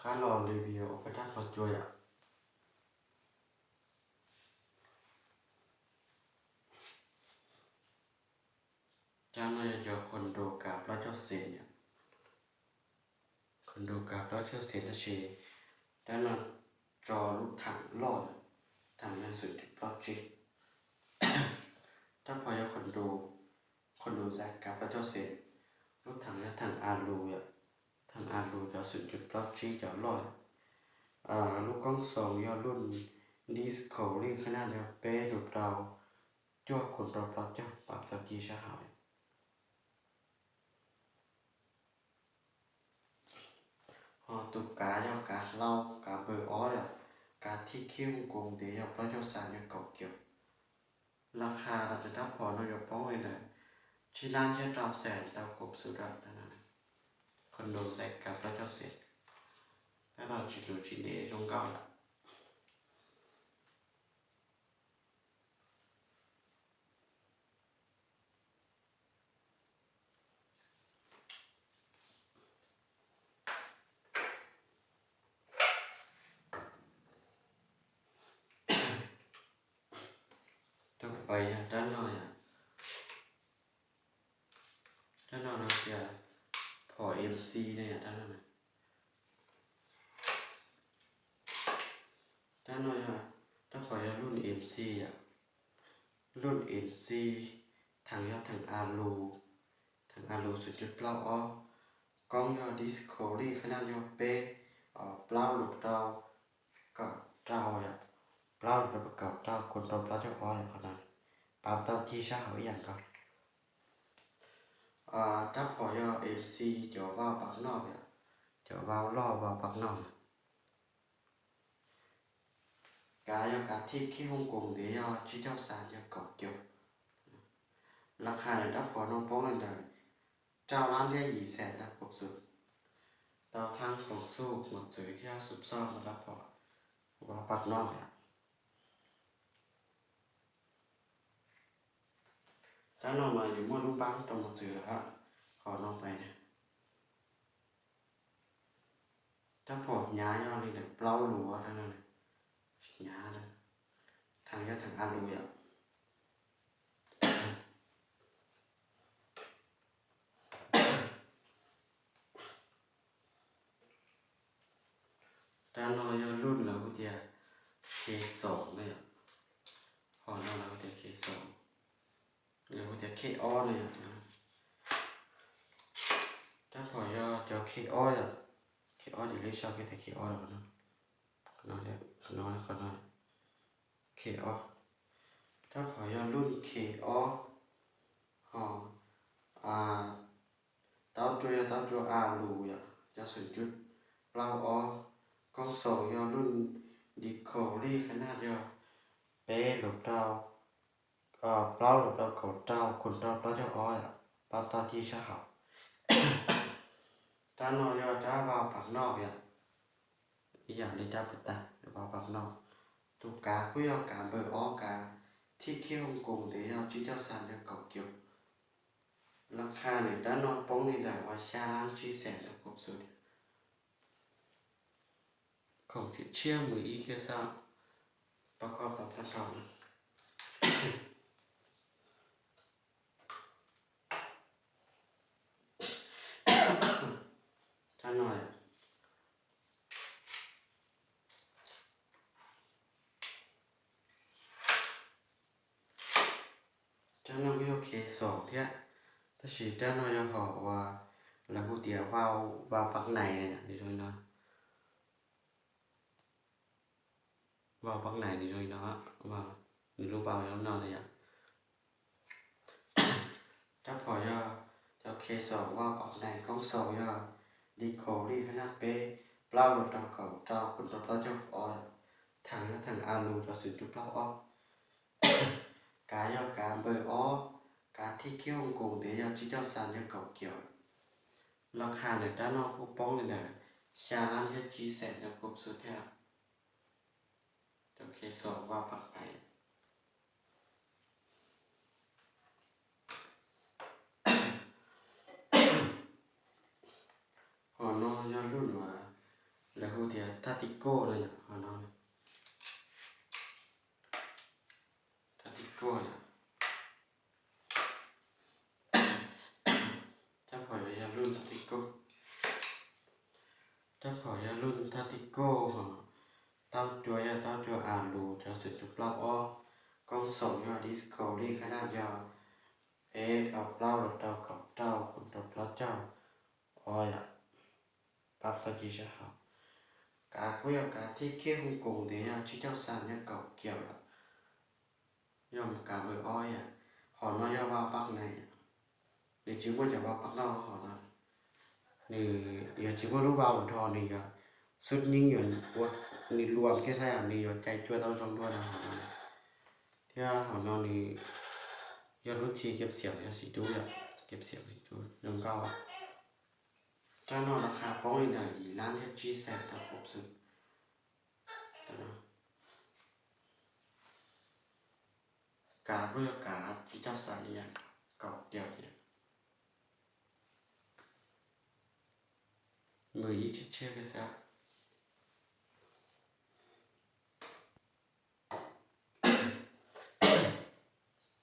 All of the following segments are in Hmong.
Qab los review ua pab rab qhov cua yom. Rab no yog cov Khondo kav plaub caug xees yom. Khondo kav plaub caug xees tab sis rab no tso lub theem loj, theem yog xoom cuj plaub tsib. Rab phom yog Khondo, Khondo Zag kav plaub caug xees, lub theem yog theem alu yom. Theem alu cov xoom cuj plaub tsib cov loj. Lub koob xoos yog lub Discovery qhab naj yog peb lus rau cuaj, Khondo plaub caug, pab tau ci sab hauv. Ho tus kav yog kav hlau, kav npawg ob yom, kav thib khib Hoo Koos ntev yog plaub caug xas yog kaum kiaus. Laj qha rab phom no yuav poob li ntawm tsib lab thiab rau xees tau kub xu dam. Khondo Zag kav plaub caug xees, tab no tsis lus tsis ntev zoo nkauj yom. Tus pais yog rab no yom. Rab no lawv tias phom M C ne yom, rab no. Rab no yog rab phom yog lub M C yom. Lub M C, theem yog theem alu, theem alu xoom cuj plaub ob. Koob yog Discovery qhab naj yog peb, plaub lus rau kaum rau yom. Plaub lus rau kaum rau, Khondo plaub caug ob yom qhov no. Pab tau ci sab hauv ib yam nkaus. Rab phom yog M C cov vau pam noj yom, cov vau loj vau pam noj. Kav yog kav thib khib Hoo Koos ntev yog tsib caug xas yog kaum kiaus. Laj qha rab phom no poob li ntawm rau lab thiab yim xees tau kub xu. Tau thaab khoom xuj mos txwv thiab xuv xoj rab phom vau pam noj yom. Rab no mas yus muaj lub npaab rau mos txwv lawm, qhov no pais na. Rab phom hnyav yog li ntawm plaub lus, rab no hnyav, theem yog theem alu yom. Rab no yog lub lawv hu tias K xoom na yom. Ho no lawv hu tias K xoom, lawv hu tias K ob na yom. Rab phom yog cov K ob yom. K ob ces lej sau kiag tias K ob los no, qhov no, qhov no, K ob. Rab phom yog lub K ob, ho taub rua yog taub rua alu yom, cov xoom cuj plaub ob. Koob xoos yog lub Discovery qhab naj yog peb lus rau, plaub lus rau kaum rau, Khondo plaub caug ob yom, pab tau ci sab hauv. Rab no yog rab vau pam noj yom, ib yam li rab puag ta, vau pam noj. Tus kav kuj yog kav npawg ob, kav thib khib Hoo Koos ntev yog tsib caug xas yog kaum kiaus. Laj qha rab no poob li ntawm uas xya lab tsib xees tau kub xu thiab. Khoom tshiab tshiab mus ib kiag xwb, pab koj pab pab rau na. Rab no, rab no kuj yog K xoom thiab, tab sis rab no yog hom uas lawv hu tias vau, vau pab nais na yom, nws zoo li no. Vau pab nais nws zoo li no, nws lub vau yog lub no na yom. Rab phom yog cov K xoom vau pab nais, koob xoos yog Discovery qhab naj peb, plaub lus rau kaum rau, Khondo plaub caug ob, theem yog theem alu cov xoom cuj plaub ob. Kav yog kav npawg ob, kav thib khib Hoo Koos ntev yog tsib caug xas yog kaum kiaus. Laj qha ntawm rab no kuj poob li ntawm xya lab thiab tsib xees tau kub xu thiab. Cov K xoom vau pab nais. Hom no yog lub uas Lawv hu tias thaj tij kauj no yom, ho no thaj tij kauj yom. Rab phom yog lub thaj tij kauj, rab phom yog lub thaj tij kauj ho taub cua yog taub cua a lus cov xoom cuaj plaub ob, koob xoom yog disco li qhab naj yog peb ob plaub los rau kaum rau, kaum rau plaub caug ob yom. Pab tau ci sab hauv. Kav kuj yog kav thib khiab Hong Kong ntawd yog tsib caug xas yog kaum kiaum yom. Yog mus kav npawb ob yom. Hom no yog vaj paj nais yom. Nws tsis muaj cov vaj paj noj hom no. Nws yog tsis muaj lub vaj ua nrho, nws yog xub nyieb yuav ua, nws luam kiag saib nws yuav cais cua tau zoo dua na hom no. Thiab hom no nws yog lub thib kiab xiam yog xim dub yom, kiab xiam xim dub zoo nkauj. Rab no laj qha poob li ntawm yim lab thiab tsib xees tau qhov xwb. Kav kuj yog kav tsib caug xas li yom, kaum kiaum yom. Mus ib tshiab tshiab kiag xwb.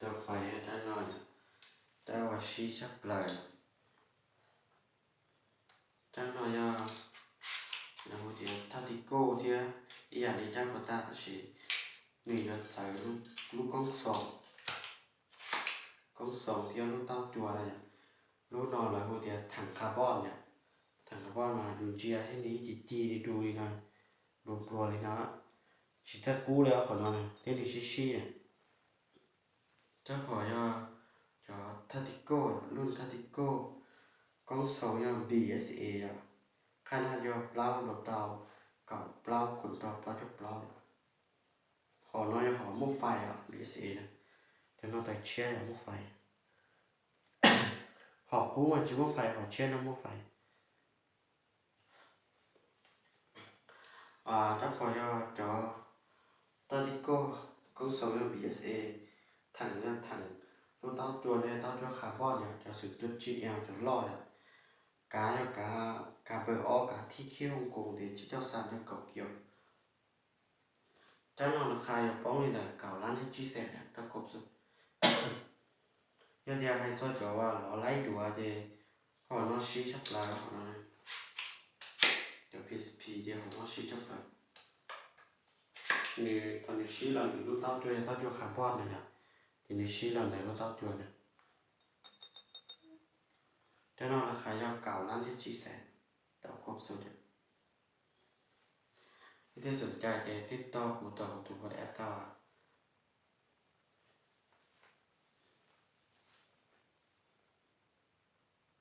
Rab phom yog rab no, rab uas sib tshaj plaws. Rab no yog lawv hu tias thaj tij kauj thiab ib yam li rab puas tag tab sis nws yuav txawv lub koob xoom, koob xoom thiab lub taub cua no yom. Lub no lawv hu tias theem carbon yom. Theem carbon mas yus ntsia thiab nws ib ce ci li du li no, npluag npluag li no, tsis txawj kub li qhov no thiab nws sib sib. Rab phom yog cov thaj tij kauj, lub thaj tij kauj, koob xoom yog B S A yom, qhab naj yog plaub los rau kaum plaub, kaum rau plaub caug plaub yom. Hom no yog hom muaj fais os, B S A na. Cov no tawv tshiab yog muaj fais. Hom kub mas tsis muaj fais, hom tshiab no muaj fais. Rab phom yog cov thaj tij kauj, koob xoom yog B S A, theem yog theem, lub taub cua no yog taub cua carbon yom, cov xoom cuaj tsib ev cov loj yom. Kav yog kav, kav npawb ob, kav thib khiab Hong Kong ntawd tsib caug xas yog kaum kiaum. Rab no laj qha yuav poob li ntawm kaum lab thiab tsib xees tau qhov xwb. Yog tias hais txog cov uas lov laib duav ces hom no sib tshaj plaws, hom no, cov P S P ces hom no sib tshaj plaws. Nws thaum nws sib los nws lub taub cua yog taub cua carbon na yom, ces nws sib los ntawm lub taub cua na. Rab no laj qha yog kaum lab thiab tsib xees tau qhov xwb. Leej twg xom cai ces tij tau kuv tom tus pom